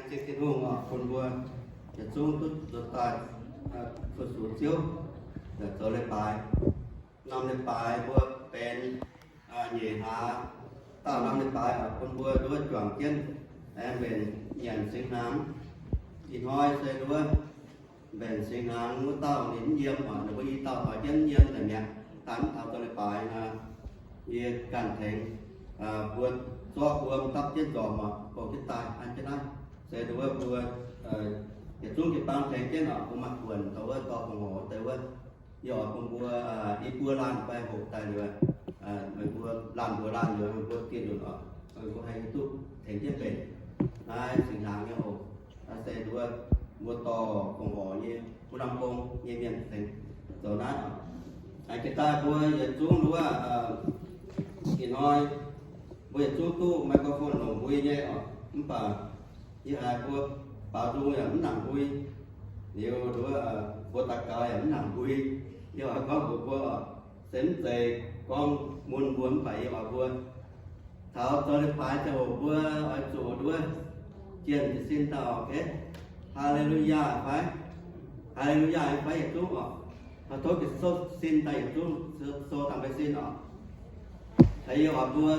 Laengz zingh Tin-Hungh oc, bun mbuo yietc zungv duqv nzuonx daaih fu-sux Ziouv, zoux leiz-baaix. Norm leiz-baaix mbuo benx nyeic hlaax dauh norm leiz-baaix oc, bun mbuo nduov juangc jienv aengx mbenc nyanc singx hnaangx. Ih hnoi se nduov mbenc singx hnaangx wuov dauh ninh mv yiem oc, ninh mbuo i dauh oix jienv mv yiem naaic mi'aqv, daaih mv taux zoux leiz-baaix nor, yie ganh tengx mbuo zorqv wuom dapv jienv nzormc oc, bouh jienv daaih an jienv naaiv. Se nduov mbuo yietc zungv jiu-baang tengx jienv oc, mbuo maaih buonc dongh wuov dorh fongc horc wuov deix wuov, yie oix bun mbuo i buo laanh fai hoqc daaih liuz, meih mbuo laanh mbuox laanh liuz, meih mbuo dieh nzunc oc, meih mbuo haih duqv tengx jienv mbenc naaiv singx hnaangx nyei oc. Se nduov mbuo dorh fongc horc nyei, mbuo norm gong nyei mienh tengx zoux naaiv oc. Jiex daaih mbuo yietc zungv nduov, ih hnoi mbuo yietc zungv duqv microphone longc mbui nyei oc, mv baac yie haiz mbuo baaux nzung yaac mv nangc mbui, liuz nduov mbuo daux gaux yaac mv nangc mbui. Yie oix gorngv mbuox mbuo oc, se mv zeiz gorngv mun mbuo, mv baac yie oix mbuo taux zoux leiz-baaix ziangh hoc mbuo oix zuqc nduov jienh jiez sin daaih oc. Haleluyaa fai? Haleluyaa fai yietc zungv oc. Tov Ging-Sou sin daaih yietc zungv, sou daaih mbuo sin oc. Yie oix mbuo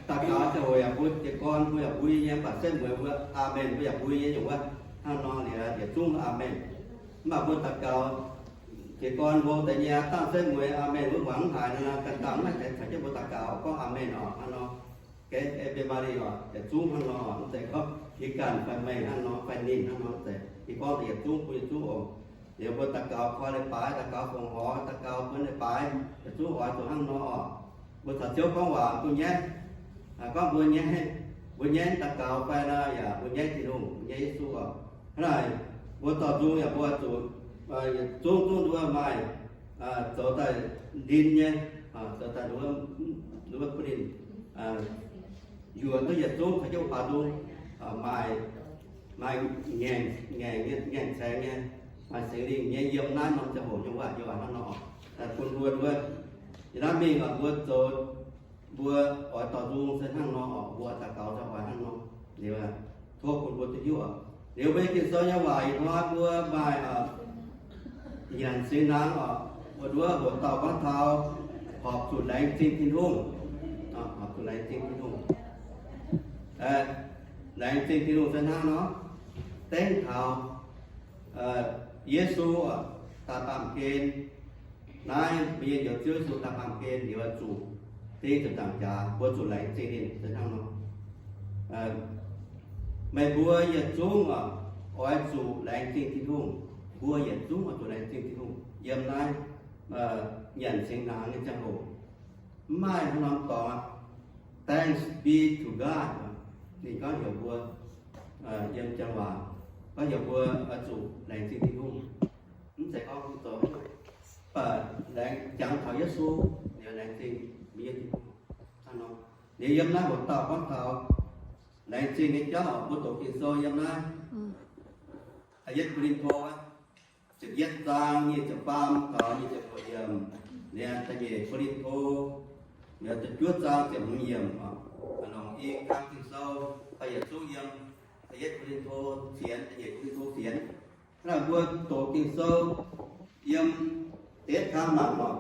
daux gaux ziangh hoc yaac mbuo jiez gorn mbuo yaac mbui nyei, mv baac setv mueiz mbuo aamen mbuo yaac mbui nyei nyungc wuov, hnangv nor liuz yietc zungv aamen. Mv baac mbuo daux gaux jiez gorn mbuo deix nyei aqv, dangh setv mueiz aamen wuov muangx mv haiz nor, ganh dangh mv haih caux jienv mbuo daux gaux gorngv aamen oc. Hnangv nor, Ave Maria oc, yietc zungv hnangv nor, mv zeiz gorngv yie ganh fai meih hnangv nor fai ninh hnangv nor, mv zeiz. Yie gorngv yietc zungv bun yietc zungv oc. Liuz mbuo daux gaux koi leiz-baaix, daux gaux fongc horc, daux gaux bun leiz-baaix, yietc zungv oix zuqc hnangv nor oc. Mbuo caux Ziouv gorngv waac duqv nyaiv, gorngv mbuo nyaiv, mbuo nyaiv daux gaux fai nor yaac mbuo nyaiv Tin-Hungh, mbuo nyaiv Yesu oc. Hnangv naaic mbuo dorh nzung yaac mbuo zuqc yietc zungv zungv nduov maaih zoux daaih ndin nyei, zoux daaih nduov bun ninh yuoqc duqv yietc zungv caux jienv baaux nzung, maaih, maaih ngaengc, ngaengc, ngaengc caengx nyei, maaih Singx Lingh nyei yiem naaiv norm ziangh hoc nyei waac, yie oix hnangv nor oc, bun mbuo nduov. Yie naaiv mingh oc, mbuo zoux, mbuo oix dorh nzung se hnangv nor oc, mbuo daux gaux se oix hnangv nor. Liuz tov bun mbuo duqv hiuv oc. Liuz mbuo Ging-Sou nyei waac ih hnoi mbuo maaih nyanc singx hnaangx oc, mbuo nduov hoqc dauh gorngv taux horpc zuqc laengz zingh Tin-Hungh. Horpc zuqc laengz zingh Tin-Hungh. Laengz zingh Tin-Hungh se hnangv nor, dengv taux Yesu daaih baamh gen. Naaiv mbuo nyei Njoux Ziouv Yesu daaih baamh gen liuz zuqc ding ziepc nzaangc jaax, mbuo zuqc laengz zingh ninh se hnangv nor. Meih mbuo yietc zungv oix zuqc laengz zingh Tin-Hungh. Mbuo yietc zungv oix zuqc laengz zingh Tin-Hungh yiem naaiv nyanc singx hnaangx nyei ziangh hoc. Mv maaih haaix norm dorngx aqv. Thanks be to God. Ninh gorngv heuc mbuo yiem janx waac, gorngv heuc mbuo oix zuqc laengz zingh Tin-Hungh. Mv zeiz gorngv mbuo zoux, mv baac laengz jangx taux Yesu, liuz laengz zingh mbuo nyei Tin-Hungh hnangv nor. Liuz yiem naaiv hoc dauh gorngv taux laengz zingh nyei jauv, mbuo doqc Ging-Sou yiem naaiv da'yietv Ko^lin^to, ziepc yietv zaang nyic ziepc faam taux nyic ziepc luoqc yiemc, liuz da'nyeic Ko^lin^to, liuz da'juov zaang ziepc hmz yiemc, longc i kang Ging-Sou, yietc zungv yiem da'yietv Ko^lin^to fienx, da'nyeic Ko^lin^to fienx. Hnangv naaic mbuo doqc Ging-Sou yiem da'yietv kang mangc oc.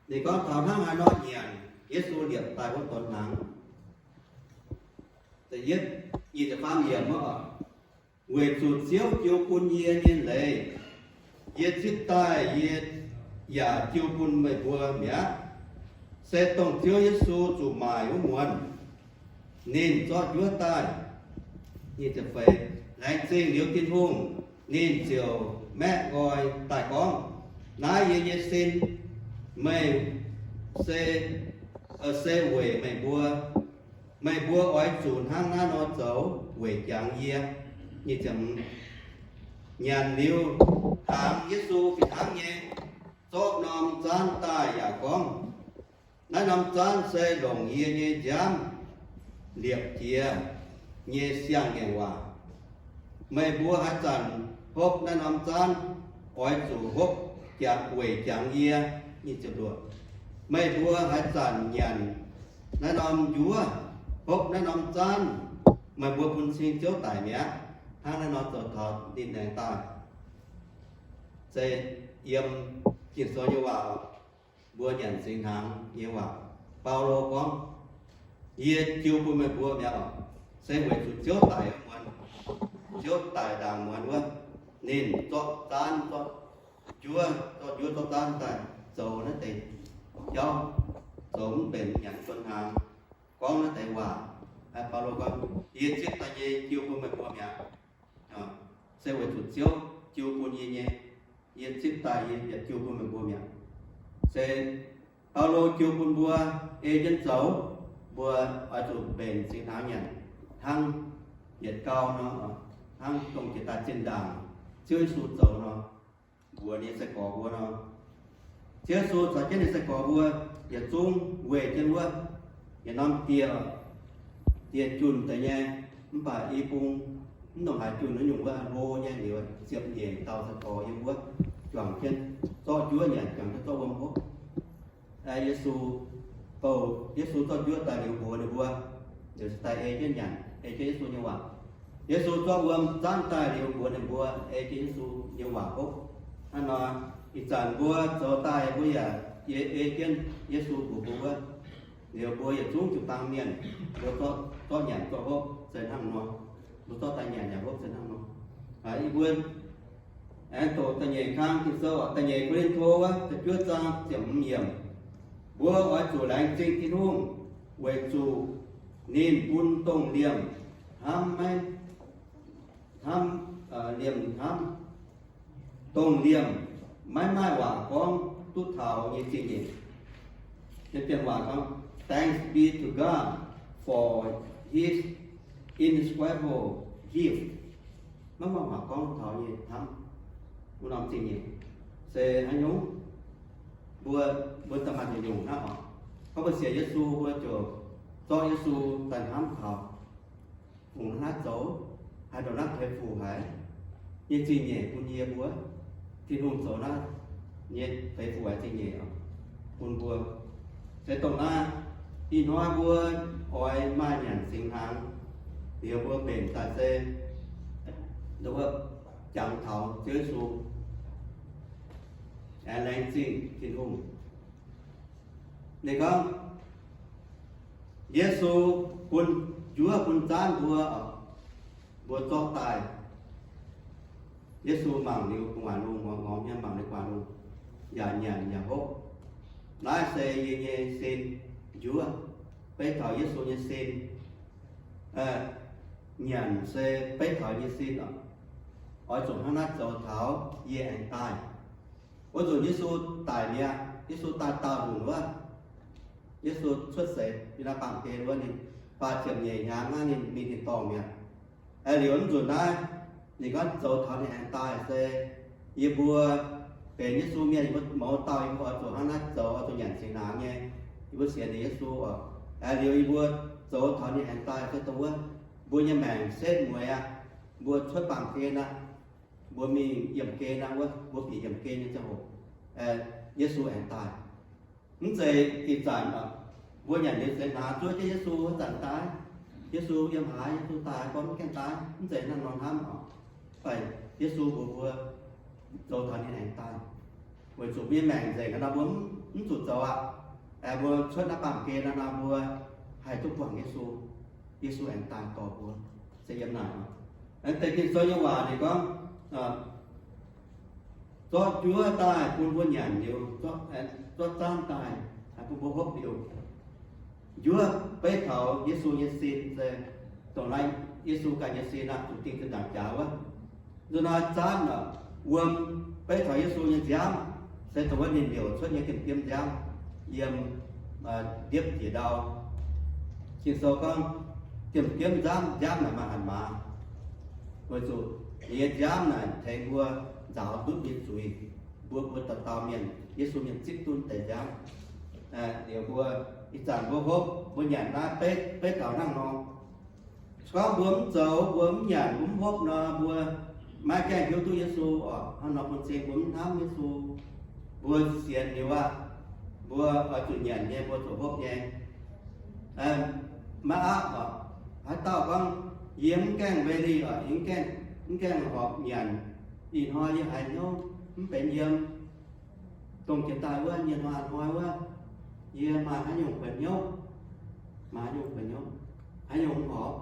Ninh gorngv taux hnangv haaix nor nyanc Yesu liepc daaih wuov donx hnaangx. Da'yietv, nyic ziepc faam yiemc oc. Weic zuqc Ziouv jiu bun yie nyei leiz, yie zipv daaih yie yaac jiu bun meih mbuo mi'aqv. Se dongh Ziouv Yesu zuqc maaic wuov muonz, ninh zorqv njuov daaih. Laengz zingh liuz Tin-Hungh, ninh ziouc maeqv nqoi daaih gorngv, naaiv yie nyei sin, meih se, se weic meih mbuo. Meih mbuo oix zuqc hnangv naaiv nor zoux weic jangx yie. Nyanc liuz, hnaangx Yesu fih hnangv nyei zorqv norm zaanv daaih yaac gorngv, naaiv norm zaanv se longc yie nyei nziaamv liepc jiez nyei siang-ngaengc waac. Meih mbuo haaix zanc hopv naaiv norm zaanv, oix zuqc hopv jangx weic jangx yie. Meih mbuo haaix zanc nyanc naaiv norm njuov, hopv naaiv norm zaanv, meih mbuo bun cing Ziouv daic mi'aqv. hnangv naaiv nor zoux taux ninh aengx daaih. Se yiem Ging-Sou nyei waac, mbuo nyanc singx hnaangx nyei waac. Baulo gorngv, Yie jiu bun meih mbuo mi'aqv, se weic zuqc Ziouv daic muonz, Ziouv daic ndaangc muonz wuov, ninh zorqv zaanv, zorqv njuov, zorqv njuov zorqv zaanv daaih zoux naaiv deix jauv, zoux mv mbenc nyanc singx hnaangx, gorngv naaiv deix waac. Baulo gorngv, Yie zipv daaih nyei jiu bun meih mbuo mi'aqv. Se weic zuqc Ziouv jiu bun yie nyei, yie zipv daaih yie yietc jiu bun meih mbuo mi'aqv. Se Baulo jiu bun mbuo ei jienv zoux, mbuo oix zuqc mbenc singx hnaangx nyanc hnangv yietc gau nor, hnangv dongh jiex daaih zinh ndaangc Ziouv Yesu zoux nor, mbuox ninh nyei sai-gorx mbuo nor. Ziouv Yesu caux jienv ninh sai-gorx mbuo yietc zungv weih jienv wuov yietc norm dieh, dieh junh deix nyei, mv baac i bung mv nongc haaix junh naaiv nyungc wuov hlo nyei liuz, ziepc nyeic dauh sai-gorx yiem wuov juangc jienv zorqv njuov nyanc, juangc jienv zorqv wuom hopv. Yesu, Yesu zorqv njuov daaih liuz mbuox ninh mbuo, liuz daaih ei jienv nyanc, ei jienv Yesu nyei waac. Yesu zorqv wuom zaanv daaih liuz mbuox ninh mbuo ei jienv Yesu nyei waac hopv. Hnangv nor, ih zanc mbuo zoux daaih mbuo yaac ei jienv Yesu mbuox mbuo wuov, liuz mbuo yietc zungv jiu-baang mienh, mbuo zorqv nyanc zorqv hopv se hnangv nor. Mbuo zorqv daaih nyanc yaac hopv se hnangv nor. Yie mbuo aengx doqc da'nyeic kang Ging-Sou, da'nyeic Ko^lin^to wuov da'juov zaang ziepc hmz yiemc. Mbuo oix zuqc laengz zingh Tin-Hungh weic zuqc ninh bun dongh liemh hnamv maiv, hnamv, liemh hnamv, dongh liemh maiv maaih waac gorngv duqv taux nyei zingh nyeic. Nyei Bienh Waac gorngv, Thanks be to God for his indescribable gift. Maiv maaih waac gorngv taux nyei hnamv. Wuov norm zingh nyeic se haaix nyungc? Mbuo, mbuo da'maah nyungc-nyungc hnangv oc. Gorngv mbuo sienx Yesu, mbuo ziouc zorqv Yesu daaih hnamv taux, fungx naaiv zoux, haih ndongc naaiv deix fuc haic nyei zingh nyeic bun yie mbuo. Tin-Hungh zoux naaiv nyei deix fuc haic zingh nyeic bun mbuo. Se dongh naaiv, ih hnoi mbuo oix maaih nyanc singx hnaangx, liuz mbuo mbenc daaih se wuov jangx taux Ziouv Yesu, aengx laengz zingh Tin-Hungh. Ninh gorngv, Yesu bun njuov bun zaanv mbuo, mbuo zorqv daaih. Yesu mangc liuz gu'nguaaic lungh, ngorc hnyouv mangc liuz gu'nguaaic lungh, yaac nyanc yaac hopv. Naaiv se yie nyei sin, njuov, beiv taux Yesu nyei sin. Nyanc se beiv taux nyei sin oc. Oix zuqc hnangv naaiv zoux taux yie aengx daaih. Wuov nzunc Yesu daic mi'aqv. Yesu daaih daauh nzunc wuov, Yesu cuotv seix yiem naaiv baamh gen wuov, ninh faah ziepc nyeic hnyangx naaiv ninh mingh tin-dorngh mi'aqv. Aengx liuz mv nzunc naaiv, ninh gorngv zoux taux ninh aengx daaih se yie mbuo benx Yesu mienh, yie mbuo mouz dauh, yie mbuo oix zuqc hnangv naaiv zoux, oix zuqc nyanc singx hnaangx nyei. Yie mbuo sienx ninh Yesu oc. Aengx liuz yie mbuo zoux taux ninh aengx daaih se dongh wuov, mbuo nyei maengc setv mueiz aqv. Mbuo cuotv baamh gen aqv. Mbuo mingh yiemh gen aqv wuov, mbuo bieqc yiemh gen nyei ziangh hoc, Yesu aengx daaih. Mv zeiz ih zanc oc, mbuo nyanc liuz singx hnaangx zuov jienv Yesu haaix zanc daaih, Yesu yiem haaix, Yesu daaih gorngv mv gaengh daaih, mv zeiz hnangv nor hnamv oc. Fai Yesu mbuox mbuo zoux taux ninh aengx daaih, weic zuqc mbuo nyei maengc nzengc nor mbuo mv zuqc zoux aqv. Aengx mbuo cuotv naaiv baamh gen nor, mbuo haih duqv buangh Yesu. Yesu aengx daaih dorh mbuo se yiem naaic. Aengx deix Ging-Sou nyei waac ninh gorngv, zorqv njuov daaih bun mbuo nyanc liuz, zorqv zaanv daaih bun mbuo hopv liuz, njuov beiv taux Yesu nyei sin se dongh naaiv Yesu ganh nyei sin aqv, zuqc dingh zinh ndaangc jaax wuov. Nzunc naaiv zaanv wuom beiv taux Yesu nyei nziaamv, se dongh wuov ninh liouc cuotv nyei diemv-diemv nziaamv yiem ndiepv njiec ndau. Ging-Sou gorngv, diemv-diemv nziaamv, nziaamv naaic maaih hatc maaz, weic zuqc ninh nyei nziaamv naaic tengx mbuo nzaaux ndutv nyei zuiz. Mbuo, mbuo dauh dauh mienh, Yesu mienh zipv duqv deix nziaamv. Liuz mbuo ih zanc mbuo hopv, mbuo nyanc naaiv beiv, beiv taux hnangv nor. Se gorngv mbuo mv zoux, mbuo mv nyanc, mbuo mv hopv nor, mbuo maiv gaengh hiuv duqv Yesu oc. Hnangv nor bun cing mbuo mv hnamv Yesu. Mbuo sienx liuz aqv, mbuo oix zuqc nyanc nyei, mbuo zuqc hopv nyei. Maiv aapv oc. Haaix dauh gorngv, yie mv gaengh ready oc, yie mv gaengh mv gaengh horpc nyanc. Ih hnoi yie haiz hnyouv mv benx yiem, dongh jiex daaih wuov, nyei hnoi hnoi wuov, yie maaih haaix nyungc buonc hnyouv, maaih haaix nyungc buonc hnyouv, haaix nyungc mv horpc,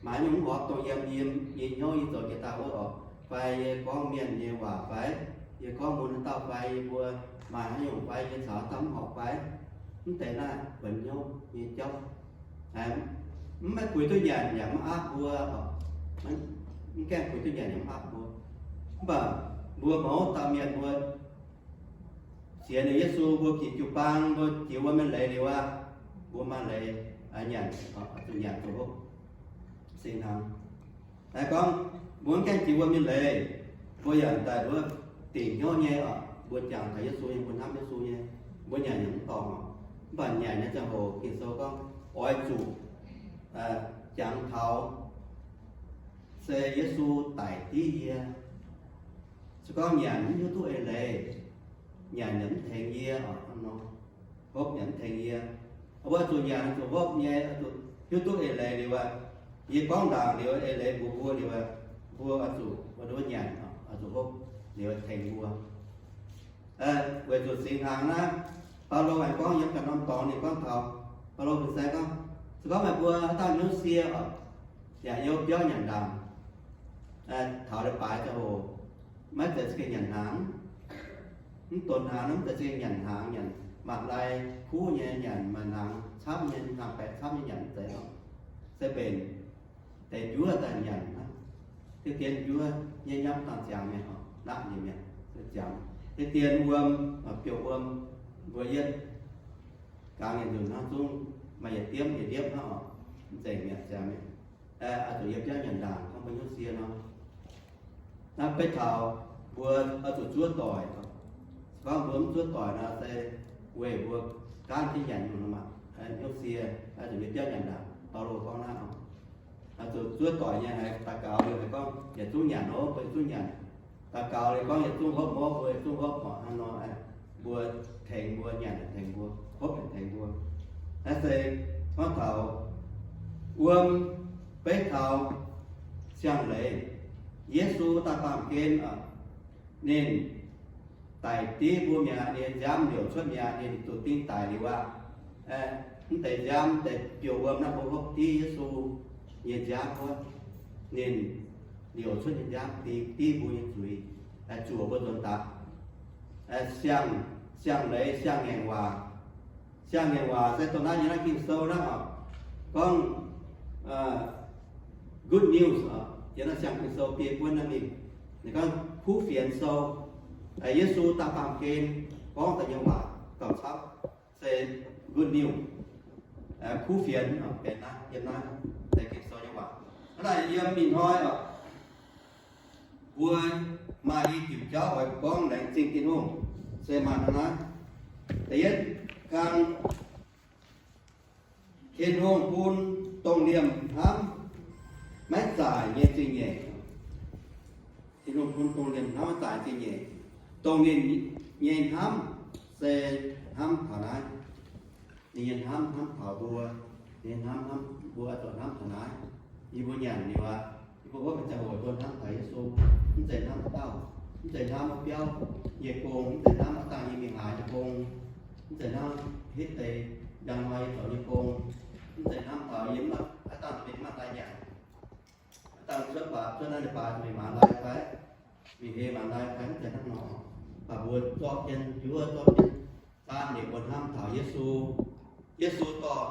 maaih haaix nyungc mv horpc dongh yiem yie nyei hnyouv yie zoux jiex daaih wuov oc. Fai yie gorngv mienh nyei waac fai yie gorngv mun haaix dauh fai yie mbuo maaih haaix nyungc fai yie caux haaix dauh mv horpc fai, mv deix naaiv buonc hnyouv nyei jauv. Mv maaih puix duqv nyanc yaac mv aapv mbuo, mv gaengh puix duqv nyanc yaac mv aapv mbuo. Mv baac mbuo mouz dauh mienh mbuo sienx liuz Yesu, mbuo jiex jiu-baang, mbuo jiex wuom nyei leiz liuz aqv, mbuo maaih leiz nyanc, zuqc nyanc zuqc hopv. Singx hnaangx. Naaiv gorngv mbuo mv gaengh jiex wuom nyei leiz, mbuo yaac daaih mbuo dingc hnyouv nyei oc, mbuo jangx taux Yesu nyei, mbuo hnamv Yesu nyei, mbuo nyanc yaac mv dorngc oc. Mv baac nyanc nyei ziangh hoc Ging-Sou gorngv oix zuqc jangx taux se Yesu daic div yie. Se gorngv nyanc mv hiuv duqv eix leiz, nyanc yaac mv tengx yie oc, hnangv nor, hopv yaac mv tengx yie. Mbuo zuqc nyanc zuqc hopv nyei, zuqc hiuv duqv eix leiz liuz aqv. Yie gorngv ndaangc liuz eix leiz mbuox mbuo liuz aqv, mbuo oix zuqc, mbuo nyanc oix zuqc hopv liuz tengx mbuo. Weic zuqc singx hnaangx naaiv, Baulo aengx gorngv yiem ganh norm dorngx ninh gorngv taux, Baulo fin-saeng gorngv, se gorngv meih mbuo haaix dauh hnyouv sie oc, yaac yiem biauv nyanc ndaangc, taux leiz-baaix ziangh hoc, maiv zeiz za'gengh nyanc hnaangx. Mv donx hnaangx, mv zeiz za'gengh nyanc hnaangx, nyanc maaih lai kuv nyei, nyanc maaih hnaangx camv nyei, hnaangx baeqc camv nyei nyanc mv zeiz oc. Se mbenc deix njuov daaih nyanc hnangv. Deix dien njuov nyei nyamv dangh ziangx mienh oc, naqv nyei mienh se ziangx. Deix dien wuom, biouv wuom, mbuo yietv gangx yietc nzunc hnangv zungv maaih yietc diemv yietc ndiepv hnangv oc. Mv zeiz mi'aqv, ziangx mienh. Oix zuqc yiem biauv nyanc ndaangc gorngv mbuo hnyouv sie nor. Naaiv beiv taux mbuo oix zuqc zuov doic. Se gorngv mbuo mv zuov doic nor se weic mbuo gaanv jienv nyanc nyungc nor maah, hnyouv sie, oix zuqc yiem biauv nyanc ndaangc. Baulo gorngv naaiv oc. Oix zuqc zuov doic nyei haiz daux gaux liuz haiz gorngv yietc zungv nyanc oc, mbuo yietc zungv nyanc. Daux gaux liuz gorngv yietc zungv hopv, mbuo yietc zungv hopv oc, hnangv nor mbuo tengx mbuo, nyanc tengx mbuo, hopv tengx mbuo. Naaiv se gorngv taux wuom, beiv taux siang-leiz. Yesu daaih baamh gen, ninh daic div mbuo mi'aqv, ninh nyei nziaamv liouc cuotv mi'aqv, ninh zuqc ding daic liuz aqv. Mv deix nziaamv, deix biouv wuom naaiv mbuo hopv div Yesu nyei nziaamv wuov, ninh liouc cuotv nyei nziaamv ding div mbuo nyei zuiz, zuoqc mbuo nzuonx daaih. Siang, siang-leiz, siang-ngaengc waac. Siang-ngaengc waac se dongh naaiv yiem naaiv Ging-Sou naaiv oc, gorngv good news oc, yiem naaiv siang Ging-Sou biei buonv naaiv mingh. Ninh gorngv kuv fienx sou, Yesu daaih baamh gen gorngv daaih nyei waac gauh camv se good news. Kuv fienx benx naaiv, yiem naaiv deix Ging-Sou nyei waac. Hnangv naaic yiem ih hnoi oc, mbuo maaih i diuc jauv oix gorngv laengz zingh Tin-Hungh, se maaih hnangv naaiv. Da'yietv kang, Tin-Hungh bun dongh liemh hnamv maiv zaaic nyei zingh nyeic. Tin-Hungh bun dongh liemh hnamv maiv zaaic zingh nyeic. Dongh ninh nyei hnamv se hnamv taux naaiv. Ninh nyei hnamv hnamv taux mbuo. Ninh nyei hnamv hnamv mbuo, oix zuqc hnamv taux naaiv. Yie mbuo nyanc liuz aqv, yie mbuo hopv nyei ziangh hoc mbuo hnamv taux Yesu. Mv zeiz hnamv haaix dauh, mv zeiz hnamv wuov biauv nyei gong, mv zeiz hnamv wuov dangh yie mingh haaix nyei gong, mv zeiz hnamv hitv deix njang hnoi yie zoux nyei gong, mv zeiz hnamv taux yie mv maaih haaix dauh mingh maaih daaih nyanc, haaix dauh cuotv baac cuotv naaiv leiz-baaix mingh maanz lai fai, mingh hei maanz lai fai, mv zeiz hnangv nor. Baac mbuo zorqv jienv njuov, zorqv jienv zaanv liuz mbuo hnamv taux Yesu. Yesu dorh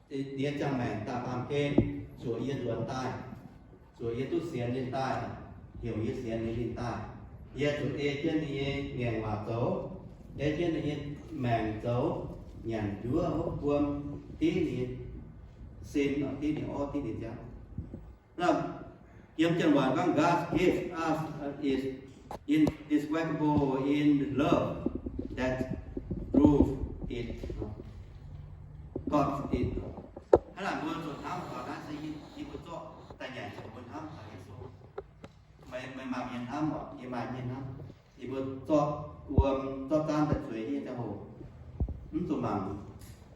ninh nyei ziangh maengc daaih baamh gen, zuoqc yie nzuonx daaih, zuoqc yie duqv sienx ninh daaih, heuc yie sienx ninh daaih. Yie zuqc ei jienv ninh nyei ngaengc waac zoux, ei jienv ninh nyei maengc zoux, nyanc njuov hopv wuom, div ninh nyei sin, div ninh orv, div ninh nziaamv. Naaiv yiem janx waac gorngv, God's gift us is indescribable in love that prove it, got it. Hnangv naaic mbuo zuqc hnamv taux naaiv se yie mbuo zorqv daaih nyanc, mbuo hnamv taux Yesu. Meih, meih maaih mienh hnamv oc, yie maaih mienh hnamv. Yie mbuo zorqv wuom, zorqv zaanv daaih zueiz nyei ziangh hoc, mv zuqc mangc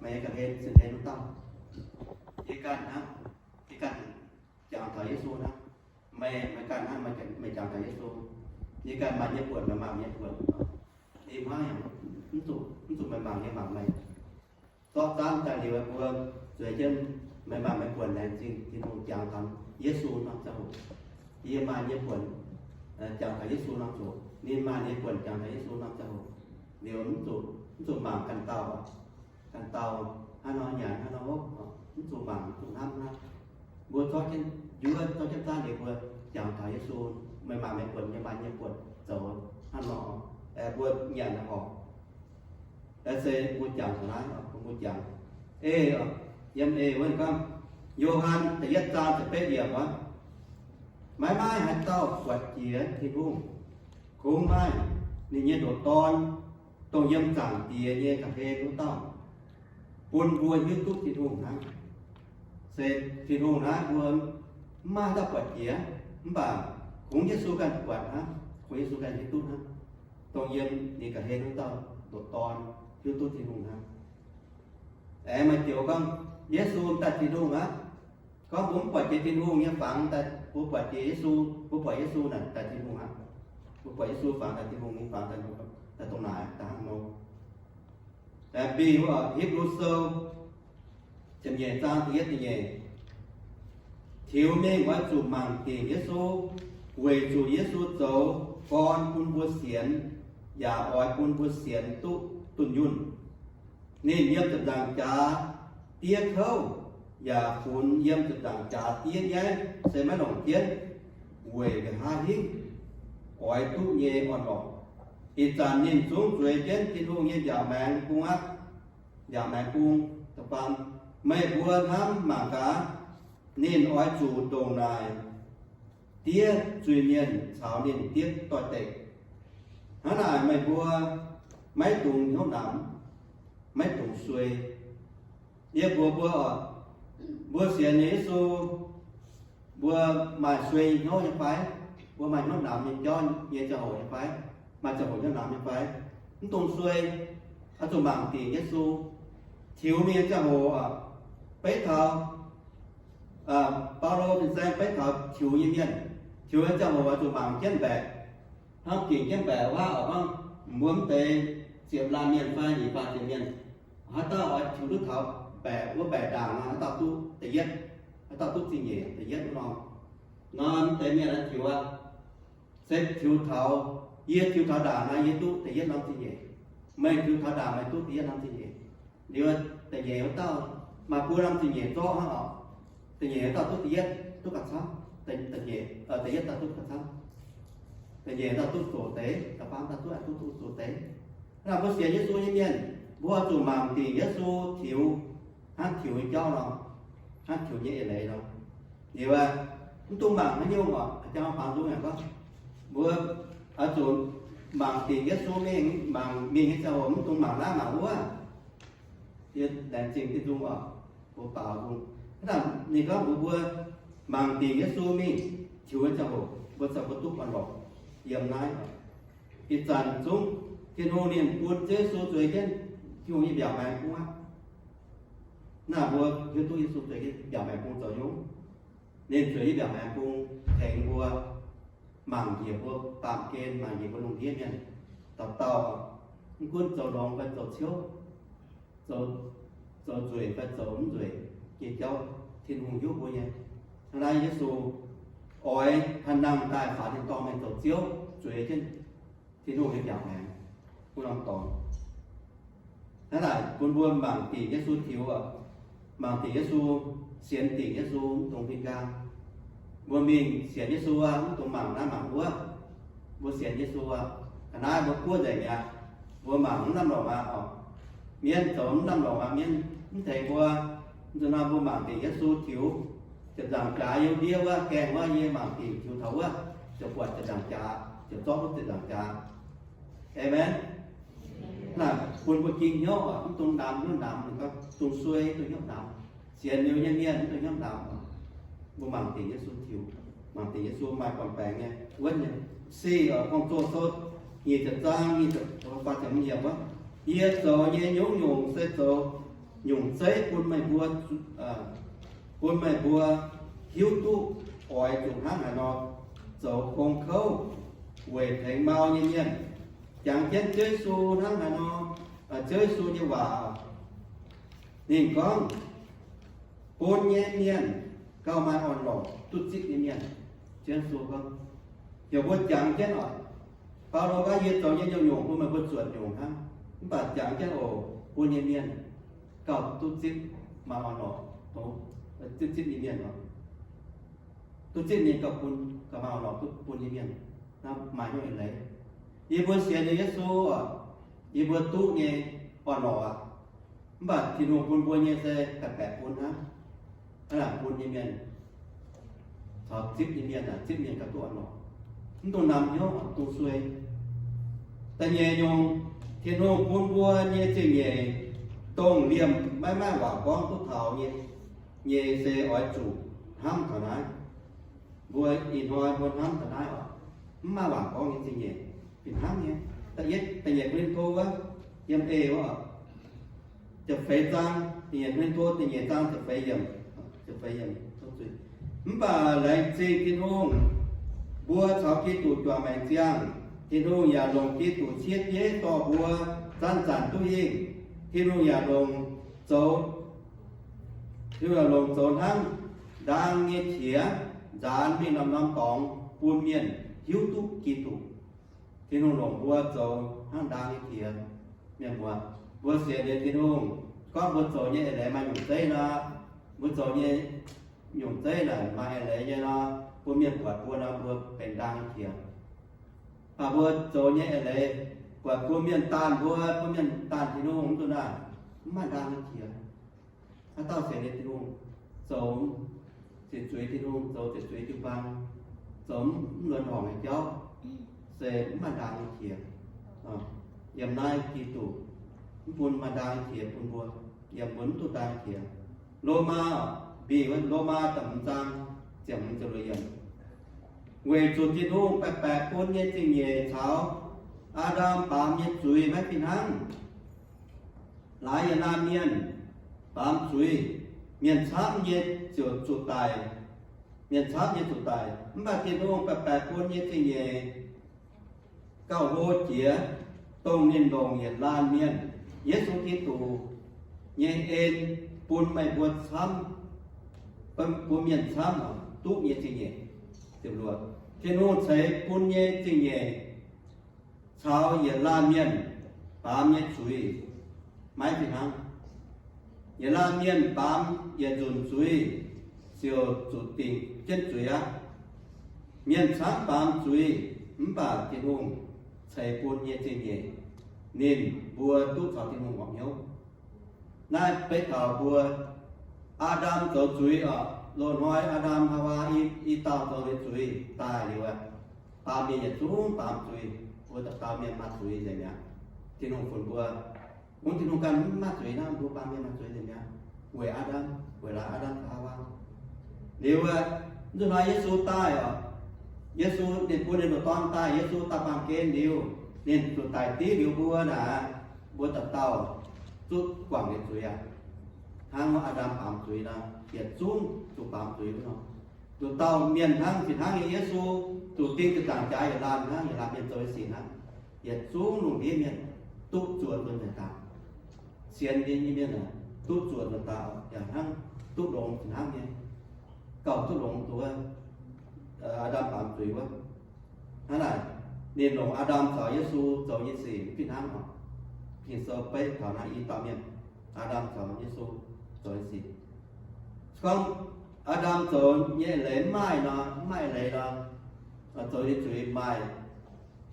meih nyei ga'hlen cin-hlen wuov dauh. Yie ganh hnamv, yie ganh jangx taux Yesu hnamv. Meih, meih ganh hnangv, meih jangx taux Yesu, yie ganh maaih nyei buonc, meih maaih nyei buonc. Yie hnangv yaac mv zuqc, mv zuqc meih mangc yie mangc meih. Zorqv zaanv daaih liuz mbuo zueiz jienv, meih maaih meih buonc laengz zingh Tin-Hungh jangx taux Yesu norm ziangh hoc. Yie maaih nyei buonc jangx taux Yesu norm ziangh hoc. Ninh maaih nyei buonc jangx taux Yesu norm ziangh hoc. Liuz mv zuqc, mv zuqc mangc ganh dauh, ganh dauh hnangv nor nyanc hnangv nor hopv, mv zuqc mangc, mv zuqc hnamv hnangv. Mbuo zorqv jienv njuov, zorqv jienv zaanv liuz mbuo jangx taux Yesu, meih maaih meih buonc, yie maaih nyei buonc zoux hnangv nor, aengx mbuo nyanc horpc. Aengx se mbuo jangx taux naaiv, mbuo jangx. Eix, yiem eix wuov gorngv, Yo^han da'yietv zaang da'betv yiemc wuov, maiv maaih haaix dauh buatc jiex Tin-Hungh. Kungx maaih ninh nyei ndoqc Dorn, dongh yiem Zaangc Diex nyei ga'hlen wuov dauh, bun mbuo hiuv duqv Tin-Hungh hnangv. Se Tin-Hungh naaiv mbuo mv maaih dauh buatc jiex, mv baac kungx Yesu ganh buatc hnangv, kungx Yesu ganh hiuv duqv hnangv. Dongh yiem ninh ga'hlen wuov dauh ndoqc Dorn hiuv duqv Tin-Hungh hnangv. Aengx maaih joux gorngv, Yesu daaih Tin-Hungh aqv. Gorngv mbuo mv buatc jiex Tin-Hungh nyei fangx daaih, mbuo buatc jiex Yesu, mbuo buatc Yesu naaic daaih Tin-Hungh aqv. Mbuo buatc Yesu fangx daaih Tin-Hungh nyei fangx daaih, daaih dongh naaic daaih hnangv nor. Aengx bih wuov Hipv^lu Sou ziepc nyeic zaang da'yietv da'nyeic, Tiux mingh oix zuqc mangc dingc Yesu, weic zuqc Yesu zoux gorn bun mbuo sienx, yaac oix bun mbuo sienx duqv dunh yunh. Ninh yiem ziepc nzaangc jaax diev kouv, yaac funx yiem ziepc nzaangc jaax diev nyaiv se maiv longc jienv, weic nqa'haav hingv oix duqv nyei orn-lorqc. Ih zanc ninh zungv zueiz jienv Tin-Hungh nyei mbiaauc maengx bung aqv. Mbiaauc maengx bung, da'faam, meih mbuo hnamv mangc gaax, ninh oix zuqc ndongc naaic diev zuiz-mienh caux ninh diev doix-dekc. Hnangv naaic meih mbuo maiv dungx hnyouv namx, maiv dungx suei. Yie mbuox mbuo oc, mbuo sienx nyei Yesu, mbuo maaih suei nyei hnyouv nyei fai? Mbuo maaih hnyouv namx nyei jauv nyei ziangh hoc nyei fai? Maaih ziangh hoc hnyouv namx nyei fai? Mv dungx suei, oix zuqc mangc dingc Yesu. Tiux mingh nyei ziangh hoc, beiv taux, Baulo fin-saeng beiv taux tiux nyei mienh. Tiux nyei ziangh hoc oix zuqc mangc jienv mbaeqc, hnangv dingc jienv mbaeqc waac oc, hnangv mbuo mv deix ziepc laanh mienh fai nyic faah ziepc mienh, haaix dauh oix tiux duqv taux mbaeqc wuov mbaeqc ndaangc nor, haaix dauh duqv da'yietv, haaix dauh duqv zingh nyeic da'yietv wuov norm. Nor mv deix mienh aeqv, tiux aqv. Se tiux taux, yie tiux taux ndaangc nor, yie duqv da'yietv norm zingh nyeic. Meih tiux taux ndaangc meih duqv da'yietv norm zingh nyeic. Liuz da'nyeic wuov dauh, maaih buo norm zingh nyeic zorqv hnangv oc. Da'nyeic wuov dauh duqv da'yietv, duqv gauh camv. Da'nyeic, da'yietv dauh duqv gauh camv. Da'nyeic dauh duqv zoqc deix, da'faam dauh duqv, duqv, duqv zoqc deix. Hnangv naaic mbuo sienx Yesu nyei mienh, mbuo oix zuqc mangc dingc Yesu tiux, hnangv tiux nyei jauv nor, hnangv tiux nyei eix leiz nor. Liuz aeqv, mv dungx mangc haaix nyungc oc, jangx faaux nzung yaac gorngv, mbuo oix zuqc mangc dingc Yesu mingh, mangc mingh nyei ziangh hoc mv dungx mangc naaiv mangc wuov. Yie laengz zingh Tin-Hungh oc, mbuo baaux nzung. Hnangv naaic ninh gorngv mbuox mbuo, mangc dingc Yesu mingh, tiux nyei ziangh hoc mbuo ziouc mbuo duqv orn-lorqc yiem naaiv oc. Ih zanc zungv Tin-Hungh ninh bun Ziouv Yesu zueiz jienv Tin-Hungh nyei mbiaauc maengx bung aqv. Naaiv mbuo hiuv duqv Yesu zueiz jienv mbiaauc maengx bung zoux nyungc. Ninh zueiz jienv mbiaauc maengx bung tengx mbuo, mangc njiec mbuo baamh gen, mangc njiec mbuo lungh ndiev mienh dauh dauh, mv gunv zoux longx fai zoux ciouv, zoux, zoux nzueic fai zoux mv nzueic nyei jauv, Tin-Hungh hiuv mbuo nyei. Hnangv naaiv Yesu oix haaix nangh daaih faaux tin-dorngh mingh zoux Ziouv, zueiz jienv Tin-Hungh nyei mbiaauc maengx wuov norm dorngx. Hnangv naaic bun mbuo mangc dingc Yesu tiux oc. Mangc dingc Yesu, sienx dingc Yesu, mv dungx fih nqaang. Mbuo mingh sienx Yesu aqv, mv dungx mangc naaiv mangc wuov. Mbuo sienx Yesu aqv, ga'naaiv mbuo buov nzengc mi'aqv. Mbuo mangc mv lamh longc aqv oc. Mienv zoux mv lamh longc aqv, mienv mv tengx mbuo. Mv zuqc nor mbuo mangc dingc Yesu tiux. Ziepc nzaangc jaax yiem ndiev wuov, gaengh wuov, yie mangc dingc tiux taux wuov, ziouc buatc ziepc nzaangc jaax, ziouc zorqv duqv ziepc nzaangc jaax. Aamen. Naaic bun mbuo ging hnyouv oc, mv dungx namx hnyouv namx, ninh gorngv dungx suei, dungx hnyouv namx. Sienx liuz nyei mienh mv dungx hnyouv namx. Mbuo mangc dingc Yesu tiux, mangc dingc Yesu maaih gorn-baengx nyei, wuonv nyei. Se gorngv Gong-Zoh sou nyic ziepc zaang, nyic ziepc, faah ziepc hmz yiemc wuov, yie zoux nyei nyungc-nyungc se zoux nyungc zeiv bun meih mbuo, bun meih mbuo hiuv duqv oix zuqc hnangv haaix nor zoux gong kouv weic tengx mau nyei mienh. Jangx jienv Ziouv Yesu hnangv haaix nor, Ziouv Yesu nyei waac, ninh gorngv, bun nyei mienh gauh maaih orn-lorqc, duqv zipv nyei mienh. Ziouv Yesu gorngv, heuc mbuo jangx jienv oc. Baulo gorngv, yie zoux nyei nyungc-nyungc bun meih mbuo zuotc nyungc hnangv. Mv baac jangx jienv oc, bun nyei mienh gauh duqv zipv maaih orn-lorqc, duqv zipv nyei mienh oc. Duqv zipv nyei gauh bun, gauh maaih orn-lorqc duqv bun nyei mienh. Maaih hnyouv eix leiz. Yie mbuo sienx liuz Yesu oc, yie mbuo duqv nyei orn-lorqc aqv. Mv baac Tin-Hungh bun mbuo nyei se baeqc baeqc bun hnangv. Hnangv naaic bun nyei mienh caux zipv nyei mienh, zipv mienh gauh duqv orn-lorqc. Mv dungx namx hnyouv, mv dungx suei. Da'nyeic nyungc, Tin-Hungh bun mbuo nyei zingh nyeic, dongh liemh maiv maaih waac gorngv duqv taux nyei, nyei se oix zuqc hnamv taux naaiv. Mbuo ih hnoi mbuo hnamv taux naaiv oc, mv maaih waac gorngv nyei zingh nyeic, fih hnangv nyei. Da'yietv, da'nyeic Ko^lin^to wuov, yiem eix wuov, ziepc feix zaang, da'nyeic Ko^lin^to da'nyeic zaang ziepc feix yiemc, ziepc feix yiemc. Mv baac laengz zingh Tin-Hungh, mbuo caux Giduc juangc maengc ziangh, Tin-Hungh yaac longc Giduc ciev bieiv dorh mbuo zanc-zanc duqv hingh. Tin-Hungh yaac longc zoux, Tin-Hungh yaac longc zoux hnangv ndaang nyei qiex nzaanx mingh norm-norm dorngx bun mienh hiuv duqv Giduc. Tin-Hungh longc mbuo zoux hnangv ndaang nyei qiex. Mienh muoz, mbuo sienx liuz Tin-Hungh, gorngv mbuo zoux nyei eix leiz maaih nyungc zeiv nor, mbuo zoux nyei nyungc zeiv naaic maaih eix leiz nyei nor, bun mienh buatc mbuo nor, mbuo benx ndaang nyei qiex. Mv baac mbuo zoux nyei eix leiz buatc bun mienh daanh mbuo, bun mienh daanh Tin-Hungh mv duqv naaic, mv maaih ndaang nyei qiex. Haaix dauh sienx liuz Tin-Hungh, zoux ziepc zuiz Tin-Hungh, zoux ziepc zuiz jiu-baang, zoux mv luonx horngc nyei jauv, se mv maaih ndaang nyei qiex. Yiem naaiv Giduc mv bun maaih ndaang nyei qiex bun mbuo, yiem mbuo mv duqv ndaang nyei qiex. Lomaa, mbic wuov Lomaa da'hmz zaang ziepc hmz ziepc luoqc yiemc. Weic zuqc Tin-Hungh baeqc baeqc bun nyei zingh nyeic caux Aa^ndam baamz nyei zuiz maiv fih hnangv. Laaix yietc laanh mienh baamz zuiz, mienh camv nyei ziouc zuqc daic. Mienh camv nyei zuqc daic. Mv baac Tin-Hungh baeqc baeqc bun nyei zingh nyeic gauh hlo jiex, dongh ninh longc yietc laanh mienh, Yesu Giduc, nyei en bun meih mbuo camv, bun mienh camv duqv nyei zingh nyeic. Tin-Hungh ceix bun nyei zingh nyeic caux yietc laanh mienh baamz nyei zuiz maiv fih hnangv. Yietc laanh mienh baamz yietc nzunc zuiz ziouc zuqc dingc jienv zuiz aqv. Mienh camv baamz zuiz, mv baac Tin-Hungh ceix bun nyei zingh nyeic ninh mbuo duqv caux Tin-Hungh horpc hnyouv. Naaiv beiv taux mbuo, Aa^ndam zoux zuiz oc. Loz-hnoi Aa^ndam, Haawaa i dauh zoux liuz zuiz daaih liuz aqv, baamh mienh yietc zungv baamz zuiz. Mbuo dauh dauh mienh maaih zuiz nzengc mi'aqv. Tin-Hungh funx mbuo, mv, Tin-Hungh ganh mv maaih zuiz hnangv, mbuo baamh mienh maaih zuiz nzengc mi'aqv. Weic Aa^ndam, weic laaix Aa^ndam caux Haawaa. Liuz aqv, mv dungx hnoi Yesu daaih oc. Yesu ninh bun ninh ndoqc Dorn daaih, Yesu daaih baamh gen liuz, ninh zuqc daic div liuz mbuo naaic, mbuo dauh dauh zuqc guangc nyei zuiz aqv. Hnangv Aa^ndam baamz zuiz nor, yietc zungv zuqc baamz zuiz wuov nor. Nduqc dauh mienh hnangv, fih hnangv nyei Yesu, zuqc ding ziepc nzaangc jaax yietc laanh hnangv, yietc laanh mienh zoux nyei sic hnangv, yietc zungv lungh ndiev mienh duqv zuqc nzuonx nzengc daaih. Sienx nyei mienh aah, duqv zuqc nzuonx daaih yaac hnangv, duqv longx fih hnangv nyei, gauh duqv longx duqv Aa^ndam baamz zuiz wuov. Hnangv naaic, ninh longc Aa^ndam caux Yesu zoux nyei sic mv fih hnangv oc. Ging-Sou beiv taux naaiv i dauh mienh, Aa^ndam caux Yesu zoux nyei sic. Se gorngv Aa^ndam zoux nyei leiz mv maaih nor, mv maaih leiz nor, zoux nyei zuiz maaih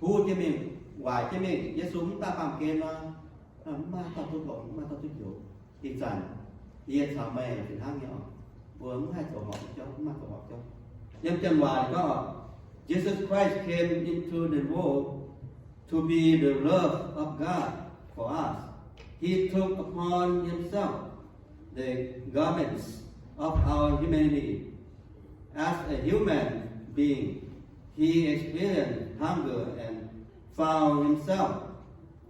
huv jienv mingh, waaic jienv mingh. Yesu mv daaih baamh gen nor, mv maaih dauh duqv longx, mv maaih dauh duqv njoux. Ih zanc yie caux meih fih hnangv nyei oc. Mbuo mv haih zoux horpc jauv, mv maaih zoux horpc jauv. Yiem janx waac ninh gorngv, Jesus Christ came into the world to be the love of God for us. He took upon himself the garments of our humanity. As a human being, he experienced hunger and found himself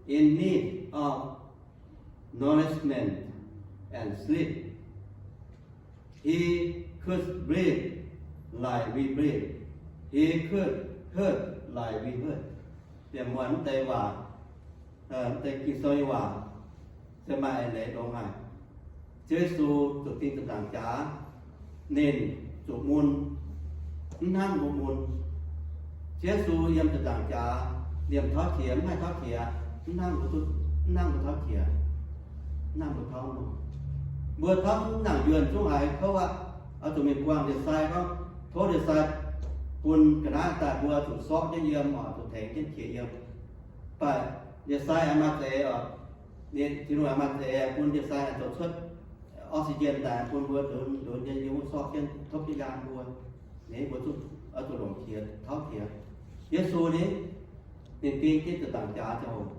in need of nourishment and sleep. He could breathe like we bleed. He could hurt like we hurt. Bienh muonz mv deix waac, mv deix Ging-Sou nyei waac, se maaih eix leiz longx haic. Ziouv Yesu zuqc ding zuqc nzaangc jaax, ninh zuqc mun, mv hnangv mbuo mun. Ziouv Yesu yiem zuqc nzaangc jaax, liemh tauv qiex, mv haih tauv qiex, mv hnangv mbuo, mv hnangv mbuo tauv qiex, mv hnangv mbuo tauv nor. Mbuo tauv mv nangc yuonh zungv haiz kouv aqv. Oix zuqc mingh buangh ndie-sai gorngv, tov ndie-sai bun ga'naaiv daaih, mbuo zuqc sorqv jienv yiem oc, zuqc tengx jienv qiex yiem. Mv baac ndie-sai aengx maaih za'eix oc, ninh Tin-Hungh aengx maaih za'eix bun ndie-sai aengx zoux cuotv oxygen daaih bun mbuo ndonx ndonx nyei yiem wuov sorqv jienv topv jienv nqaang mbuo. Ninh mbuo zuqc oix zuqc longc qiex tauv qiex. Yesu ninh, ninh ding jienv zuqc nzaangc jaax ziangh hoc,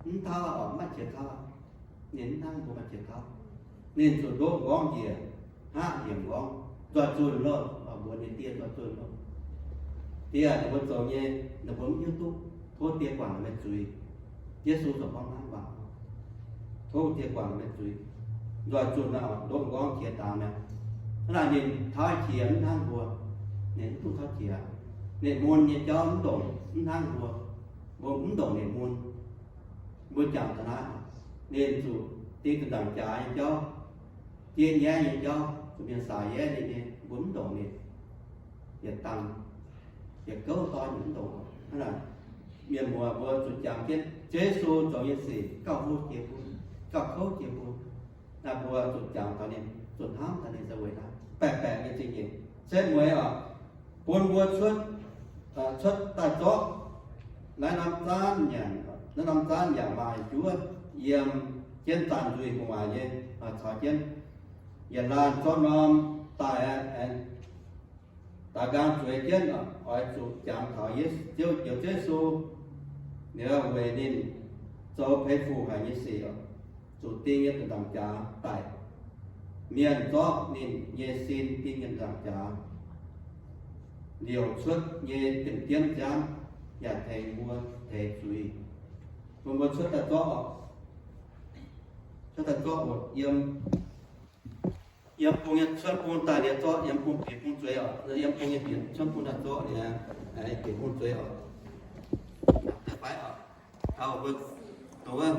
mv tauv aqv oc, mv maaih qiex tauv aqv. Ninh mv hnangv mbuo maaih qiex tauv. Ninh zuqc ndoqv m'nqorngv njiec, hngaqv njiec m'nqorngv, nzoih zunh loh, mbuox ninh Die nzoih zunh loh. Die, ninh mbuo zoux nyei, ninh mbuo mv hiuv duqv, tov Die guangc meih zuiz. Yesu zoux gorngv naaiv waac, tov Die guangc meih zuiz. Nzoih zunh aqv, ndoqv m'nqorngv qiex dangx mi'aqv. Hnangv naaic ninh tauv qiex mv hnangv mbuo, ninh mv duqv tauv qiex. Ninh mun nyei jauv mv ndongc mv hnangv mbuo, mbuo mv ndongc ninh mun. Mbuo jangx da'naaiv, ninh zuqc ding zuqc nzaangc jaax nyei jauv, diev nyaiv nyei jauv, zuqc mienh saax yaev ninh nyei, mbuo mv ndongc ninh. Yietc dangh, yietc gouv dorn mv ndongc. Hnangv naaic, mienh muoz mbuo zuqc jangx jienv Yesu zoux nyei sic gauh hlo jiex mbuo, gauh kouv jiex mbuo. Naaiv mbuo zuqc jangx taux ninh, zuqc hnamv taux ninh se weic naaiv baeqc baeqc nyei zingh nyeic. Se mueiz oc, bun mbuo cuotv, cuotv daaih zorqv naaiv norm zaanv nyanc, naaiv norm zaanv yaac maaih njuov yiem jienv zaanh nzuih gu'nguaaic nyei, caux jienv yietc laanh zorqv norm daaih, daaih nqaang zueiz jienv, oix zuqc jangx taux Ziouv, Ziouv Yesu, liuz weic ninh zoux peix fuc haic nyei sic, zuqc ding yiem nzaangc jaax daic. Mienh zorqv ninh nyei sin ding yiem nzaangc jaax, liouc cuotv nyei diemv-diemv nziaamv yaac tengx mbuo teix zuiz. Bun mbuo cuotv daaih zorqv, cuotv daaih zorqv oc, yiem, yiem bung nyei cuotv bung daaih liuz zorqv yiem bung bieqc bung zueiz oc. Yiem bung nyei bieqc cuotv bung daaih zorqv liuz, bieqc bung zueiz oc. Daaih fai oc. Taux mbuo dongh wuov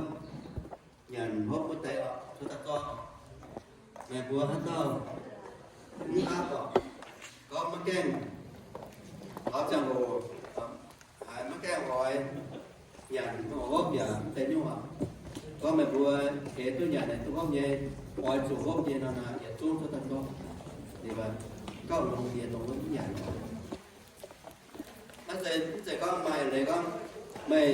nyanc hopv wuov deix oc, cuotv daaih zorqv. Meih mbuo haaix dauh mv aapv oc, gorngv maiv gaengh, taux ziangh hoc haiz maiv gaengh oix nyanc hopv yaac mv deix nyungc oc. Gorngv meih mbuo eix duqv nyanc, eix duqv hopv nyei, oix zuqc hopv nyei nor, yietc zungv cuotv daaih zorqv. Liuz gauh longx nyei dongh wuov mv nyanc oc. Naaiv se mv zeiz gorngv maaih leiz gorngv meih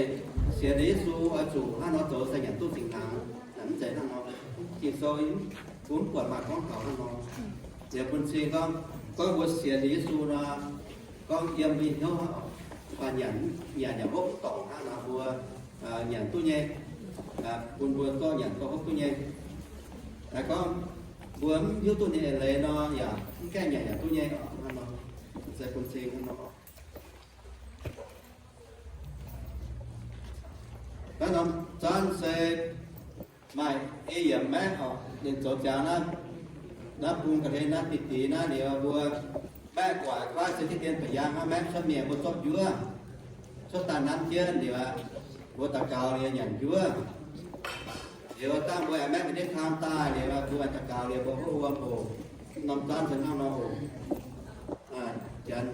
sienx liuz Yesu oix zuqc hnangv nor zoux se nyanc duqv zinh hnaangx. Mv zeiz hnangv nor. Ging-Sou mbuo mv buatc maaih gorngv taux hnangv nor. Liuz bun cing gorngv, gorngv mbuo sienx liuz Yesu nor, gorngv yiem mbuo nyei hnyouv hnangv, nyanc, nyanc yaac hopv dorngc hnangv nor mbuo nyanc duqv nyei, bun mbuo zorqv nyanc zorqv hopv duqv nyei. Gorngv mbuo mv hiuv duqv ninh eix leiz nor yaac mv gaengh nyanc yaac duqv nyei hnangv nor. Se bun cing hnangv nor. Naaiv norm zanv se maaih ei yiemc maengv oc, ninh zoux jangx naaiv, naaiv bung ga'hlen naaiv diqc diqc naaiv liuz mbuo maengv guaic guaiv se diqv dien ba'yaang hnangv, maengv cuotv mienh mbuo zorqv njuov, cuotv daaih nanv jienv liuz, mbuo daux gaux liuz nyanc njuov. Liuz dangh mbuo aengx maengv ga'ndiev kang daaih liuz, mbuo daux gaux liuz mbuo hopv wuom oc. Norm zanv se hnangv nor oc. Janx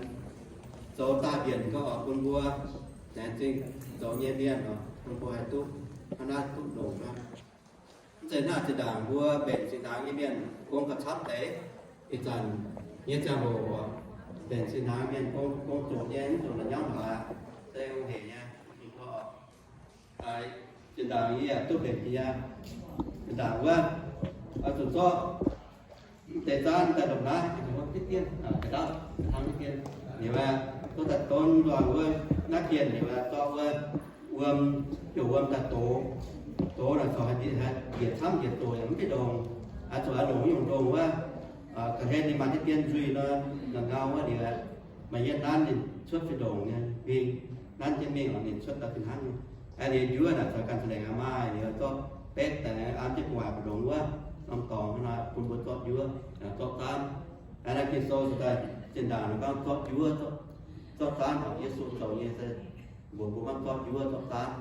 zoux daaih mbienc gau oc, bun mbuo laengz zingh zoux nyei mienh oc, bun mbuo haih duqv hnangv naaiv duqv longc hnangv. Mv zeiz hnangv zinh ndaangc mbuo mbenc zinh hnaangx nyei mienh gong ga'capv deix. Ih zanc nyei ziangh hoc oc, mbenc zinh hnaangx mienh gong, gong zoqc nyei, mv zuqc la'nyauv haaix, se hungh hec nyei. Zinh ndaangc yie yaac duqv mbenc nyei. Zinh ndaangc wuov, oix zuqc zorqv mv deix zaanv daaih lomh naaiv, diqv dien, ga'ndauv hnangv diqv dien. Liuz aeqv, duqv daaih donv nduangx wuov naaiv dien liuz aeqv, zorqv wuov wuom, heuc wuom daaih dox. Dox naaic corc haih njiec camv njiec doqc yaac mv fih ndongc. Oix zuqc oix longc nyungc ndongc wuov, ga'hlen ninh maaih diqv dien nzuih nor, ngau wuov liuz aeqv, maaih yietv nanv ninh cuotv fih ndongc nyei mingh, nanv jienv mingh oc, ninh cuotv daaih fih hnangv. Liuz njuov naaic corc ganh za'lengc maaih liuz zorqv betv daaih an jienv gu'nguaaic mbu'ndongx wuov norm dorngx hnangv nor bun mbuo zorqv njuov, zorqv zaanv. Naaiv Ging-Sou se daaih zinh ndaangc ninh gorngv zorqv njuov, zorqv zaanv oc. Yesu zoux nyei se mbuox mbuo gorngv zorqv njuov zorqv zaanv.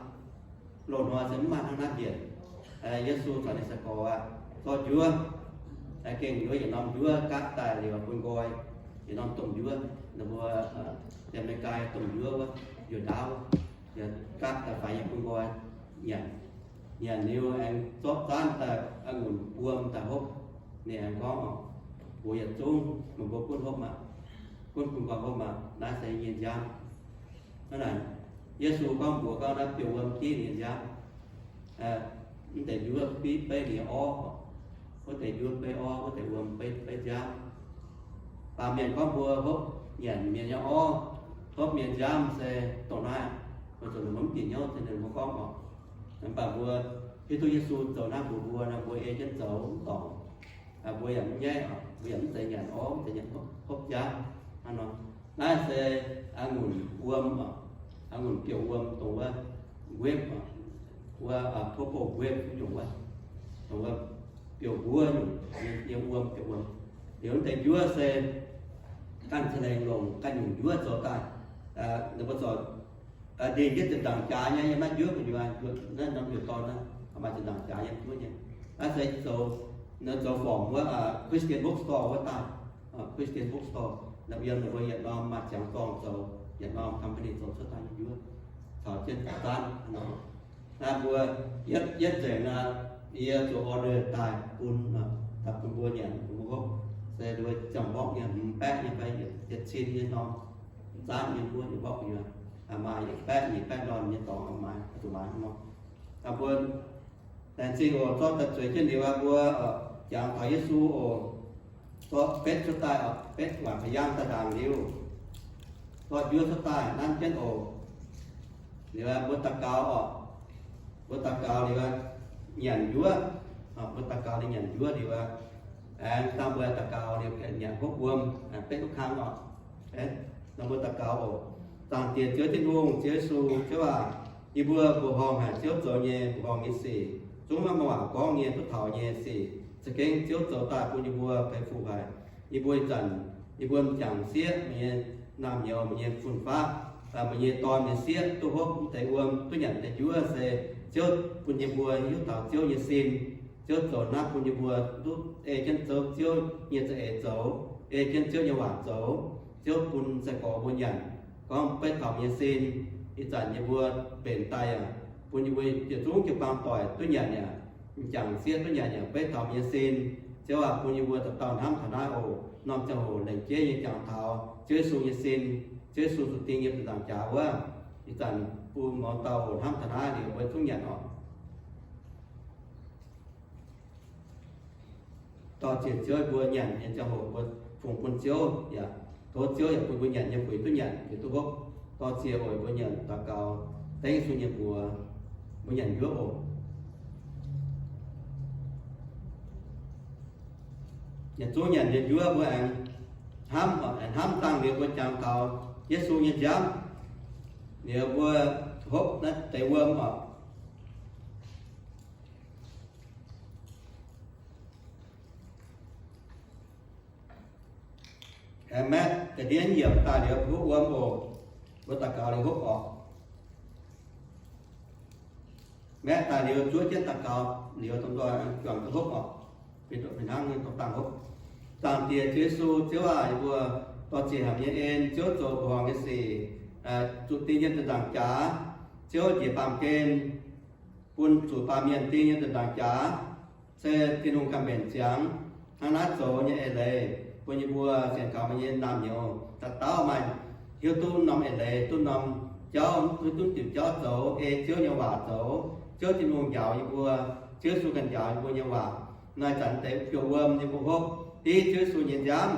Loz-hnoi se mv maaih hnangv naaiv mbienc. Yesu caux ninh sai-gorx aqv, zorqv njuov, gengh njuov yietc norm njuov gaatv daaih liuz bun nqoi, yietc norm domh njuov, ninh mbuo America domh njuov wuov, njuov ndaauv, gaatv daaih faix nyei bun nqoi nyanc. Nyanc liuz aengx zorqv zaanv daaih a'ngunc wuom daaih hopv. Ninh aengx gorngv, mbuox yietc zungv meih mbuo gunv hopv maah, gunv bun nqoi hopv maah, naaiv se yie nyei nziaamv. Hnangv naaic, Yesu gorngv mbuox gorngv naaiv biouv wuom div ninh nyei nziaamv. Mv deix njuov beiv ninh nyei orv, wuov deix njuov beiv orv, wuov deix wuom beiv, beiv nziaamv. Baamh mienh gorngv mbuo hopv nyanc mienh nyei orv, hopv mienh nziaamv se dongh naaiv, weic zuqc ninh mbuo mv bieqc hnyouv se ninh mbuo gorngv oc. Mv baac mbuo hiuv duqv Yesu zoux naaiv mbuox mbuo nor, mbuo ei jienv zoux mv dorngc. Mbuo yaac mv nyaiv oc, mbuo yaac mv zeiz nyanc orv, mv zeiz nyanc hopv nziaamv hnangv nor. Naaiv se a'ngunc wuom oc, a'ngunc biouv wuom dongh wuov grape oc, wuov purple grape nyungc wuov, dongh wuov biouv mbuov nyungc nyei wuom, biouv wuom. Liuz mv deix njuov se ganh za'lengh longc ganh nyungc njuov zoux daaih. Ninh mbuo zoux ndeic jienv zinh ndaangc jaax nyei, yiem naaiv njuov gu'nyuoz, naaiv norm njuov dorn naaiv, maaih zinh ndaangc jaax yiem njuov nyei. Naaiv se zoux, zoux form wuov Christian bookstore wuov daaih. Christian bookstore, naaiv yiem ninh mbuo yietc norm maaih ziangx dorngh zoux, yietc norm company zoux cuotv daaih nyei njuov, caux jienv zaanv nor. Naaiv mbuo yietv, yietv nzengc naaiv, yie zuqc order daaih bun, daaih bun mbuo nyanc, bun mbuo hopv. Se mbuo ziangh mborqv nyei, hmz baeqv nyei fai yietc cin nyei norm zaanv nyei mbuov nyei mborqv nyei. Maaih yietc baeqv, nyic baeqv ndorn nyei dorngx maaih, zuqc maaih hnangv nor. Mbuo laengz zingh oc, zorqv daaih zueiz jienv liuz aqv, mbuo jangx taux Yesu oc, zorqv betv cuotv daaih oc, betv waanc ga'yaangh daaih ndaangc liuz, zorqv njuov cuotv daaih nanv jienv oc. Liuz mbuo daux gaux oc, mbuo daux gaux liuz nyanc njuov, mbuo daux gaux liuz nyanc njuov liuz aqv, aengx dangh mbuo daux gaux liuz nyanc hopv wuom, betv wuov kang oc. Nor mbuo daux gaux oc. Zaangc Diex Ziouv Tin-Hungh, Ziouv Yesu, Ziouv aac, yie mbuo mbuoqc horngh haic Ziouv zoux nyei mbuoqc horngh nyei sic, zungv maiv maaih waac gorngv nyei duqv taux nyei sic, za'gengh Ziouv zoux daaih bun yie mbuo keix fuc haic. Yie mbuo ih zanc, yie mbuo m'jangc sieqv, meih nyei naamh nyouz, meih nyei fun-faqv, meih nyei dorn nyei sieqv duqv hopv mv deix wuom, duqv nyanc deix njuov se Ziouv bun yie mbuo hiuv taux Ziouv nyei sin. Ziouv zoux naaiv bun yie mbuo duqv ei jienv Ziouv, Ziouv nyei za'eix zoux, ei jienv Ziouv nyei waac zoux. Ziouv bun sai-gorx mbuo nyanc, gorngv beiv taux meih nyei sin. Ih zanc yie mbuo mbenc daaih yaac bun yie mbuo yietc zungv jiu-baang doic duqv nyanc yaac, m'jangc sieqv duqv nyanc yaac beiv taux meih nyei sin. Ziouv aac, bun yie mbuo dauh dauh hnamv taux naaiv oc. Norm ziangh hoc lengc jeiv nyei jangx taux Ziouv Yesu nyei sin. Ziouv Yesu zuqc ding yiem ziepc nzaangc jaax wuov. Ih zanc bun mouz dauh oc hnamv taux naaiv liuz mbuo zungv nyanc oc. Dorh ziec Ziouv mbuo nyanc nyei ziangh hoc mbuo fungx bun Ziouv yaac tov Ziouv yaac bun mbuo nyanc nyei fuix duqv nyanc, fuix duqv hopv. Dorh ziec oc, mbuo nyanc daux gaux dengv Yesu nyei mbuox. Mbuo nyanc njuov oc. Yietc zungv nyanc nyei njuov mbuo aengx hnamv, aengx hnamv dangh liuz mbuo jangx taux Yesu nyei nziaamv. Liuz mbuo hopv naaiv deix wuom oc. Aengx maeqv ga'ndiev nyiemc daaih liuz hopv wuom oc. Mbuo daux gaux liuz hopv oc. Maeqv daaih liuz zuov jienv daux gaux liuz dongh nzoih juangc duqv hopv oc. Fih hnangv nyei dongh dangh hopv. Zaangc Diex Ziouv Yesu, Ziouv aac, yie mbuo dorh ziec haic nyei en, Ziouv zoux mbuoqc horngh nyei sic, zuqc ding yiem ziepc nzaangc jaax. Ziouv njiec baamh gen bun zuqc baamh mienh ding yiem ziepc nzaangc jaax, se Tin-Hungh ganh mbenc ziangx. Hnangv naaiv zoux nyei eix leiz bun yie mbuo sienx kaux meih nyei naamh nyouz dauh dauh maaih hiuv duqv norm eix leiz, duqv norm jauv, hiuv duqv diuc jauv zoux, ei Ziouv nyei waac zoux. Ziouv Tin-Hungh njaaux yie mbuo, Ziouv Yesu ganh njaaux yie mbuo nyei waac. Naaiv zanc deix biouv wuom yie mbuo hopv, div Ziouv Yesu nyei nziaamv,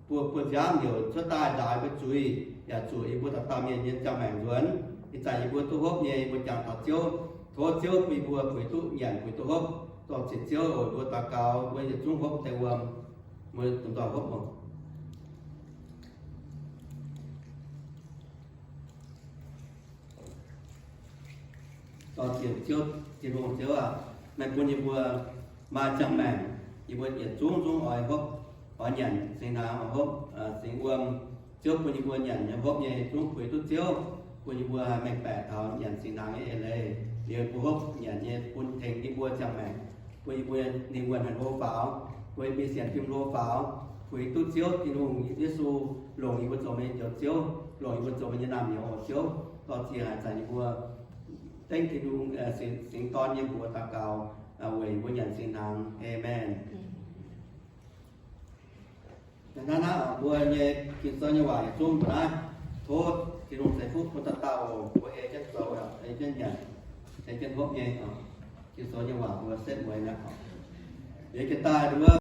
buoz buoz nziaamv liouc cuotv daaih ndaix mbuo zuiz, yaac zuqc yie mbuo dauh dauh mienh nyei ziangh maengc nzuonx. Ih zanc yie mbuo duqv hopv nyei, yie mbuo jangx taux Ziouv. Tov Ziouv bun yie mbuo fuix duqv nyanc, fuix duqv hopv. Dorh ziec Ziouv oc, mbuo daux gaux, mbuo yietc zungv hopv deix wuom. Mbuo dongh nzoih hopv oc. Dorh ziec Ziouv, Tin-Hungh Ziouv aac, meih bun yie mbuo maaih ziangh maengc, yie mbuo yietc zungv zungv oix hopv oix nyanc singx hnaangx oix hopv singx wuom. Ziouv bun yie mbuo nyanc nyei hopv nyei zungv puix duqv Ziouv, bun yie mbuo haih mengh baeqc taux nyanc singx hnaangx nyei eix leiz. Liuz mbuo hopv nyanc nyei bun tengx yie mbuo ziangh maengc, bun yie mbuo ninh wuonh haih hlo faaux, bun yie mbuo sienx fim hlo faaux, puix duqv Ziouv Tin-Hungh Yesu longc yie mbuo zoux meih njoux Ziouv, longc yie mbuo zoux meih nyei naamh nyouz oc Ziouv. Dorh ziex haaix zanc yie mbuo dengv Tin-Hungh, singx dorn nyei mbuox daux gaux, weic yie mbuo nyanc singx hnaangx. Aamen. Hnangv naaiv mbuo nyei Ging-Sou nyei waac yietc zungv mbuo naaiv. Tov Tin-Hungh ceix fuqv bun dauh dauh oc. Mbuo ei jienv zoux, ei jienv nyanc, ei jienv hopv nyei. Ging-Sou nyei waac mbuo setv mueiz mi'aqv. Liuz jiex daaih wuov